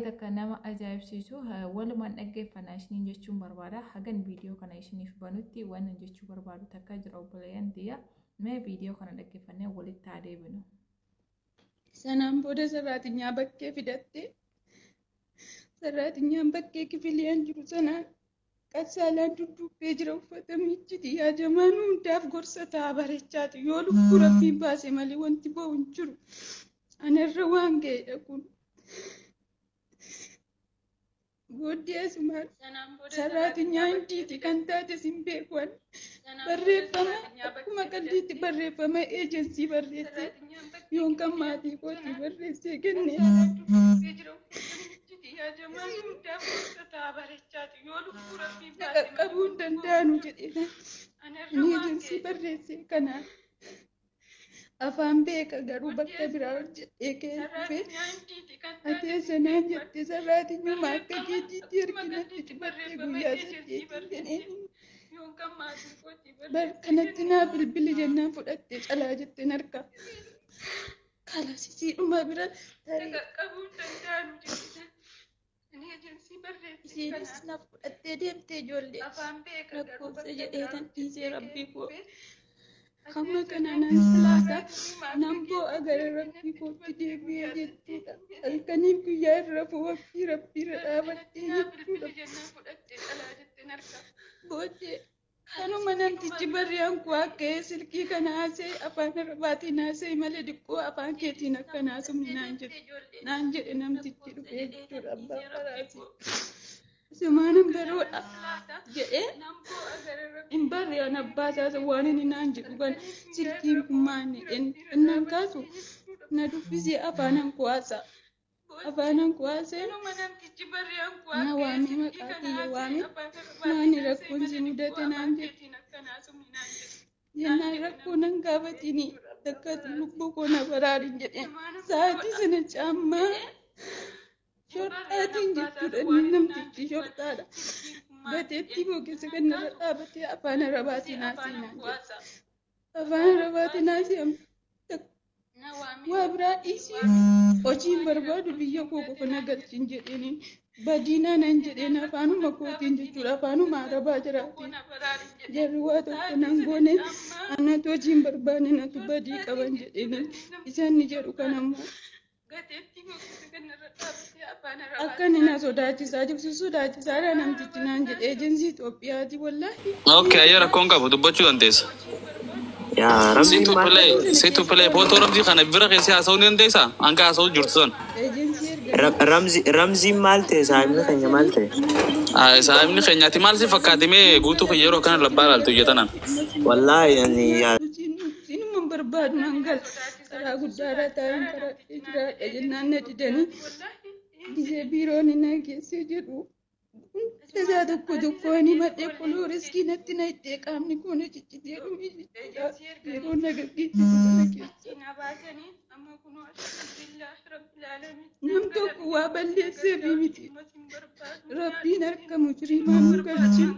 Takka nama ajaa'ibsiisu walumaan dhaggeeffannaa isiniin jechuun barbaada. Hagan viidiyoo kana isiniif banutti waan jechuu barbaadu takka jira, obboleeyyan tiyya. Mee viidiyoo kana dhaggeeffannee walitti haa deebinu. Sanaan booda saraatinyaa bakkee fidatte. Saraatinyaa bakkee kifiliyaan jiru sanaan qassaalaan dudduubbee jira, uffata miicciti. Yaa jamaan, hundaaf gorsa ta'a bareechaati. Yoo lubbuu Rabbiin baase malee wanti ba'u hin jiru. Anarra waan ga'edha kun. Booddee asumaan saraatinyaa hindiiti kan taate sin beekuan barreeffama akkuma qalliitti barreeffama eejensii barreessee yoon kan maatii kootii barreessee kenne. Qaqqabuu hin danda'anu jedhee inni eejensii barreessee kanaan afaan beeka, garuu bakka biraa hojjedhee ka'ee dhufee, ati eessanaan jette, sarraatinyuma akka keetiitti erginatti cufattee guyyaa 8 jedheen. Bar kanatti naa bilbili jennaan fudhattee calaa jetteen harka. Kalasisiidhuma bira tarii isheenis na fudhattee deemtee, ijoollee lakkoofsa jedhee tan dhiisee. Rabbii koo, hamma kana nan salaata, nan boo'a, gara Rabbii kootti deebi'ee jechuudha. Halkaniif guyyaa irra waqtii Rabbii irra dhaabattee jechuudha. Booddee kanuma namtichi barriyaan koo akka silkii kana haasa'e, afaan Arabaatiin haasa'e malee diqqoo afaan keetiin akka haasofne naan jedhe namtichi dhufee jechuudha, abbaa faraasii. Sumaanan baroodha jedhee hin barriyaan abbaa isaas waan inni naan jedhu kan silkiin kun maal jedheen innaan kaasu na dubbisee afaanan koo haasa'a. Afaanan koo haasa'e, na waamee, maqaa kiyya waamee, maani rakkoon si mudate naan jedhe jennaan, rakkoo nan gaafatini, takka lubbuu koo na baraarin jedheen. Sa'aatii sana caammaa shorxaatiin jechuudha, inni namtichi shorxaadha. Gateettii koo keessa kan narra dhaabatee afaan Arabaatiin haasa'e naan jedhe. Afaan Arabaatiin haasa'e, waa biraa dhiisii hojiin barbaadu, biyya koo qofa na galchin jedheeni, badiinaa nan jedheen afaanuma kootiin jechuudha, afaanuma Arabaa jiraatiin. Jarri waa tokko nan goone, anatu hojiin barbaanne, natu badii qaban jedheeni. Isaan ni jedhu kanammoo akka inni na sodaachisaa jiru, si sodaachisaadha namtichi naan jedhe, eejensii Itoophiyaati wallaahi. Okay, ayya, rakkoon qabu, dubbachuu dandeessa. Yaa Rabbi. Situ play, situ play. Footoo Ramzii kana bira keessee haasa'uu ni dandeessaa? Hanga haasa'uu jirtu san. Eejensii erga Ramzi, Ramziin maal ta'e? Saahibni keenya maal ta'e? Saahibni keenyaati maal si fakkaate mee guutuu kiyya yeroo kana labbaa ilaaltu ija tanaan? Wallaahi ani yaa Sinuma barbaadu nan gala. Karaa guddaarra taa'een karadhee jiraadha jennaan na didanii, gisee biiroon na geessee jedhu hunda isaa tokko tokko ni madhee quluu riskii natti na ittee, qaamni koo na ciccitee dhume jechuudha. Yeroo na gaggeessitu sana keessa. Nam tokko waa balleesseefi miti. Rabbiin harka mujrimaa nu galchin.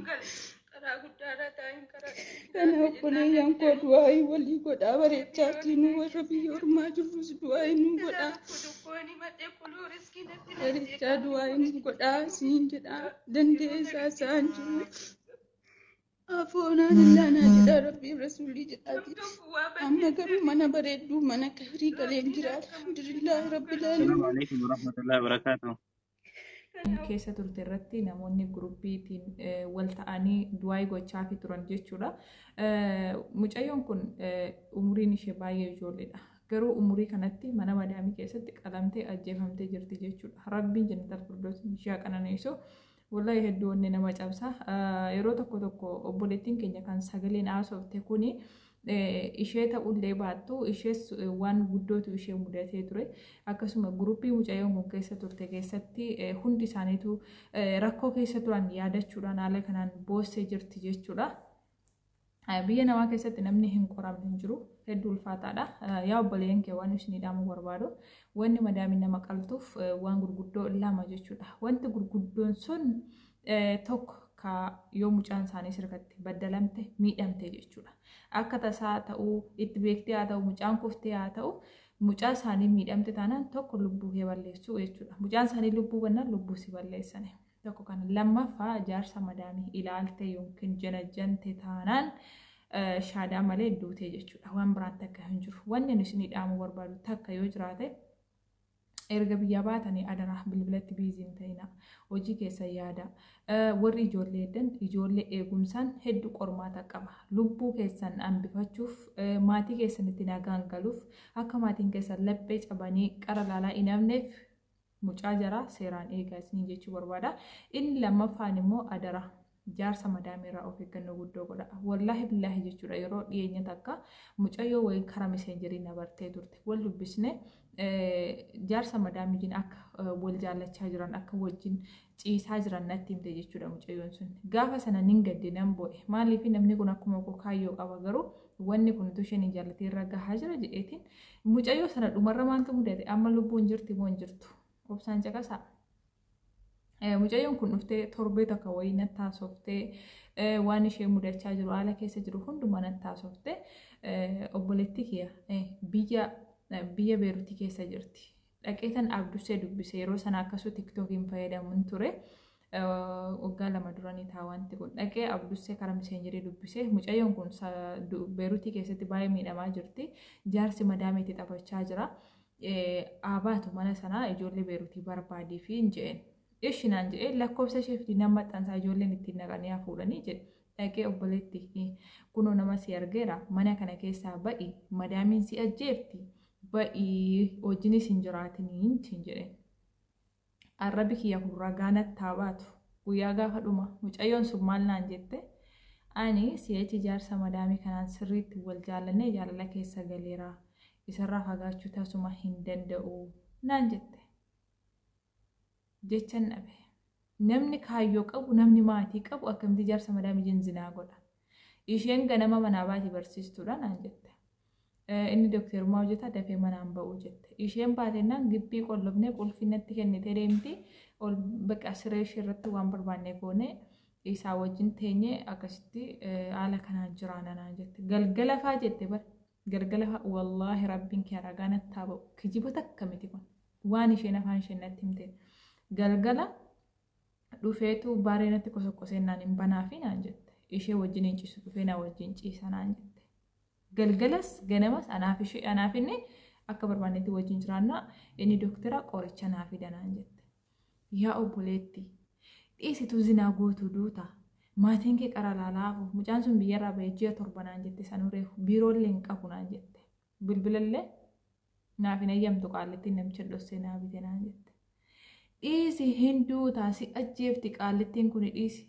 Kana obboleeyyan koo, du'aayii walii godhaa bareechaatii, nu warra biyya ormaa jirrus du'aayii nu godhaa. Bareechaa du'aayii nu godhaa siin jedhaa, danda'ee isaa isaan jiru. Afoonaan illaanaa jedhaa, Rabbiin Rasuulii jedhaati. Amma garuu mana bareedduu, mana kayrii galeen jira. Alhamdulillah Rabbil السلام aalamiin. عليكم ورحمة الله وبركاته. Keessa turte irratti namoonni guruppiitiin wal ta'anii du'aayii gochaafii turan jechuudha. Mucayyoon kun umuriin ishee baay'ee ijoolleedha. Garuu umurii kanatti mana madaamii keessatti qalamtee ajjeefamtee jirti jechuudha. Rabbiin jannatal firdoosiin ishee haa qananiisu. Wallahi hedduu wanni nama cabsa. Yeroo tokko tokko obboleettiin keenya kan sagaleen haasofte kuni ishee ta'ullee baattu, ishees waan guddootu ishee mudatee ture. Akkasuma guruppii mucayyoon kun keessa turte keessatti hundi isaaniitu rakkoo keessa turan yaadachuudhaan haala kanaan boossee jirti jechuudha. Biyya namaa keessatti namni hin qoramne hin jiru. Hedduu ulfaataadha. Yaa obboleeyyan kee, waan isinii dhaamuu barbaadu, wanni madaamiin nama qaltuuf waan gurguddoo lama jechuudha. Wanti gurguddoon sun tokko ka yoo mucaan isaanii sirkatti baddalamte, miidhamte jechuudha. Akka tasaa ta'uu, itti beektee haa ta'u, mucaan kuftee haa ta'u, Mucaa isaanii miidhamte taanaan tokko lubbuu kee balleessuu jechuudha. Mucaan isaanii lubbuu bannaan lubbuu si balleessani. Tokko kana lammaffaa jaarsa madaamii ilaalte yookiin janajjante taanaan shaadaa malee duutee jechuudha. Waan biraan takka hin jiru. Wanni ani isinii dhaamuu barbaadu takka yoo jiraate erga biyyaa baatanii adaraa bilbilatti biizii hin ta'inaa. Hojii keessa yaada. Warri ijoollee heddan ijoollee eegumsaan hedduu qormaata qaba. Lubbuu keessan hambifachuuf maatii keessanitti nagaan galuuf akka maatiin keessan laphee cabanii qara laalaa hin hafneef mucaa jaraa seeraan eegaa isiniin jechuu barbaada. Inni lammaffaan immoo adaraa jaarsa madaamirraa of eeggannoo guddoo godha. Wallaahi billaahi jechuudha yeroo dhiyeenya takka mucayyoo wayii karaa miseenjerii na bartee turte. Wal dubbisne jaarsa madaamiitiin akka wal jaallachaa jiran akka wajjin ciisaa jiran natti himte jechuudha mucayyoon sun. Gaafa sana nin gadde nan bo'e. Maaliif namni kun akkuma koo kaayyoo qaba garuu wanni kun utuu isheen hin jaallatiin irra gahaa jira jedheetiin mucayyoo sana dhumarra maaltu mudate amma lubbuun jirti moo hin jirtu? Obsaan caqasaa. Mucayyoon kun dhuftee torbee tokko wayii natti haasoftee waan ishee mudachaa jiru haala keessa jiru hundumaa natti haasoftee obboleettii kiyya biyya Beeruutii keessa jirti. Dhaqeetan Abdusee dubbise yeroo sana akkasuu tiktookiin fayyadamuun ture. Waggaa 2 duranii ta'a wanti kun. Dhaqee Abdusee karaa miseenjerii dubbise. Mucayyoon kun Beeruutii keessatti baay'ee miidhamaa jirti. Jaarsi madaamiitti taphachaa jira. Abaatu mana sanaa ijoollee Beeruutii barbaadii fi hin je'een. Ishi naan jedhee lakkoofsa ishee fi nama maxxansaa ijoolleen ittiin naqanii haa fuudhanii jedhe. Dhaqee obboleetti kunoo nama si argeera mana kana keessaa ba'i madaamiin si ajjeefti ba'i hojiinis hin jiraatinii hin jedheen. Arrabi kiyya kun ragaa natti haa baatu guyyaa gaafa dhuma mucayyoon sun maal naan jette ani si'achi jaarsa madaamii kanaan sirriitti wal jaallannee jaalala keessa galeera isarraa fagaachuu tasuma hin danda'u naan jette. Jechan dhabe. Namni kaayyoo qabu, namni maatii qabu akkamitti jaarsa madaamii jinzinaa godha. Isheen ganama manaa baati barsiistuudha naan jette. Inni dookterummaa hojjeta dafee manaan ba'uu jette. Isheen baatennaan gibbii qollofnee qulfii natti kennitee deemti. Ol baqa siree ishee irratti waan barbaanne goone isaa wajjin teenye akkasitti haala kanaan jiraana naan jette. Galgala faa jette bar. Galgala faa wallaahi rabbiin kee ragaa natti haa ba'u. Kijiba takka miti kun. Waan isheen afaan isheen natti himte. Galgala dhufeetu baaree natti kosokkosee naan hin banaafi naan jette. Ishee wajjin hin ciisu dhufee na wajjin ciisa naan jette. Galgalas ganamas anaaf ishee anaaf inni akka barbaannetti wajjin jiraannaa inni dooktara qoricha naa fida naan jette. Yaa obboleetti dhiisituu zinaa gootuu duuta. Maatiin kee qara laalaafu mucaan sun biyyarraa bahee ji'a 7 naan jette sanuu reefu biiroollee hin qabu naan jette. Bilbilallee naaf hin eeyyamtu qaallittiin namicha dhossee naa bite naan jette. Dhiisi hin duutaa si ajjeefti qaallittiin kun dhiisi.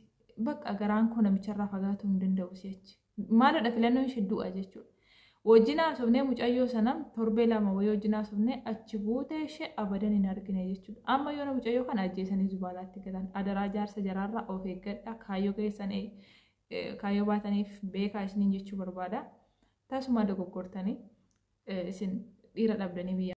Bakka garaan koo namicharraa fagaatuu hin danda'u si'achi. Maalidha filannoon ishee du'a jechuudha. Wajjin haasofnee mucayyoo sana torbee 2 wayii wajjin haasofnee achi buutee ishee abadan hin argine jechuudha. Amma yoo mucayyoo kana ajjeesanii zubaalaatti gatan adaraa jaarsa jaraarraa of eeggadha kaayyoo keessan kaayyoo baataniif beekaa isiniin jechuu barbaada. Tasuma dogoggortanii isin dhiira dhabdanii biyya.